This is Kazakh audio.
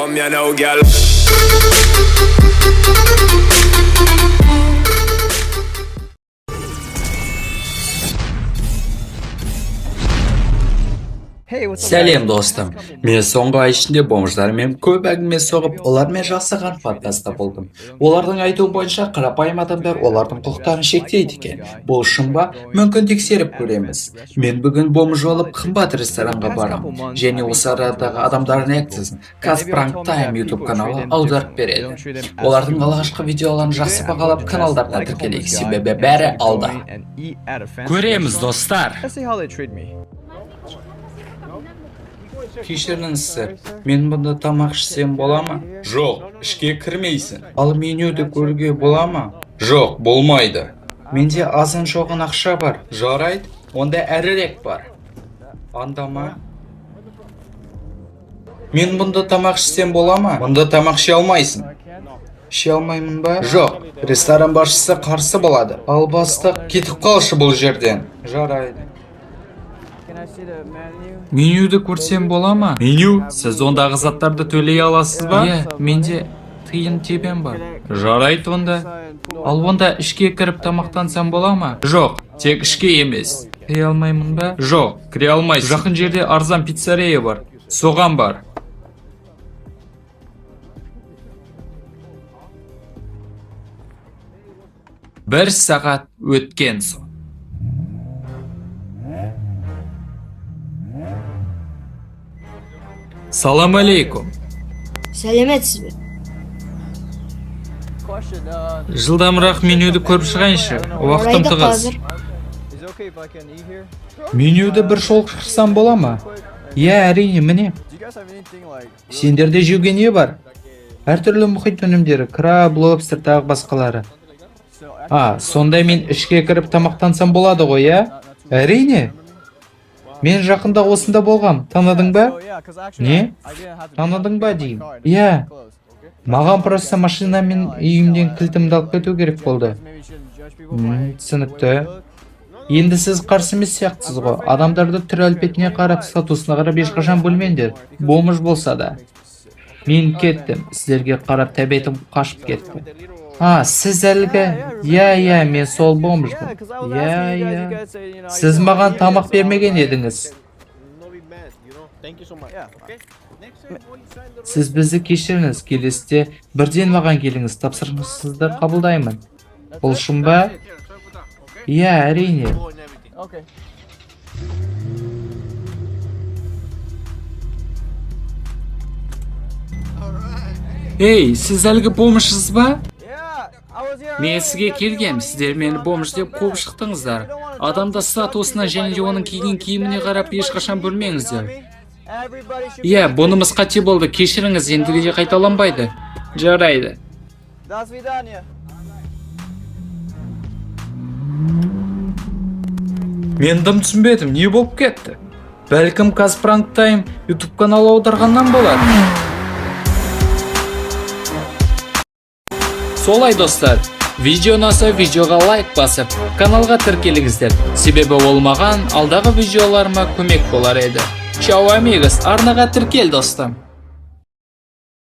Come here now, girl. Сәлем, достым! Мен соңғы ай ішінде бомждармен көп әңгіме соғып, олармен жақсы қарым-қатынаста болдым. Олардың айтуы бойынша, қарапайым адамдар олардың құқықтарын шектейді екен. Бұл шын ба? Мүмкін, тексеріп көреміз. Мен бүгін бомж болып қымбат ресторанға барамын және осы арадағы адамдардың реакциясын Казпранк Тайм YouTube каналы аударып береді. Олардың алғашқы видеоларын жақсы бағалап, каналдарына тіркелейік, себебі бәрі алда. Көреміз, достар. Кешіріңіз, сэр, мен бұнда тамақ ішсем бола ма? Жоқ, ішке кірмейсің. Ал менюді көруге бола ма? Жоқ, болмайды. Менде азын жоғын ақша бар. Жарайды, онда әрірек бар. Анда ма? Мен бұнда тамақ ішсем бола ма? Мұнда тамақ іше алмайсың. Іше алмаймын ба? Жоқ, ресторан басшысы қарсы болады. Ал бастық. Кетіп қалшы бұл жерден. Жарайды. Менюді көрсем бола ма? Меню? Сіз ондағы заттарды төлей аласыз ба? Иә, менде тиын тебен бар. Жарайды онда. Ал онда ішке кіріп тамақтансам бола ма? Жоқ, тек ішке емес. Кіре алмаймын ба? Жоқ, кіре алмайсың. Жақын жерде арзан пиццерия бар. Соған бар. Бір сағат өткен соң. Салам алейкум. Сәлеметсіз бе? Жылдамырақ менюді көріп шығайыншы. Уақытым Жарайды, тығыз. қазір. Менюді бір шолып шықсам бола ма? Иә, әрине, міне. Сендерде жеуге не бар? Әртүрлі мұхит өнімдері, краб, лобстер, тағы басқалары. А, сонда мен ішке кіріп тамақтансам болады ғой, иә? Әрине. Мен жақында осында болғам, таныдың ба? Не? Таныдың ба деймін. Иә. Маған просто машинамен үйімден кілтімді алып кету керек болды. Түсінікті. Енді сіз қарсы емес сияқтысыз ғой. Адамдарды түр әлпетіне қарап, статусына қарап ешқашан бөлмеңдер. Бомж болса да. Мен кеттім. Сіздерге қарап тәбетім қашып кетті. А, сіз әлгі? Иә, иә, мен сол бомжбын. Иә, иә. Сіз маған тамақ бермеген едіңіз. Сіз бізді кешіріңіз, келесіде бірден маған келіңіз, тапсырысыңызды қабылдаймын. Бұл шын ба? Иә, әрине. Ей, сіз әлгі бомжсыз ба? Мен сізге келгем, сіздер мені бомж деп қуып шықтыңыздар. Адамды статусына және де оның киген киіміне қарап ешқашан бөлмеңіздер. Иә, бұнымыз қате болды, кешіріңіз, ендігіде қайталанбайды. Жарайды. До свидания. Мен дым түсінбедім, не болып кетті? Бәлкім, Казпранк Тайм YouTube каналы аударғаннан болар. Солай, достар. Видео ұнаса, видеоға лайк басып, каналға тіркеліңіздер. Себебі ол маған алдағы видеоларыма көмек болар еді. Чао, амигос, арнаға тіркел, достым.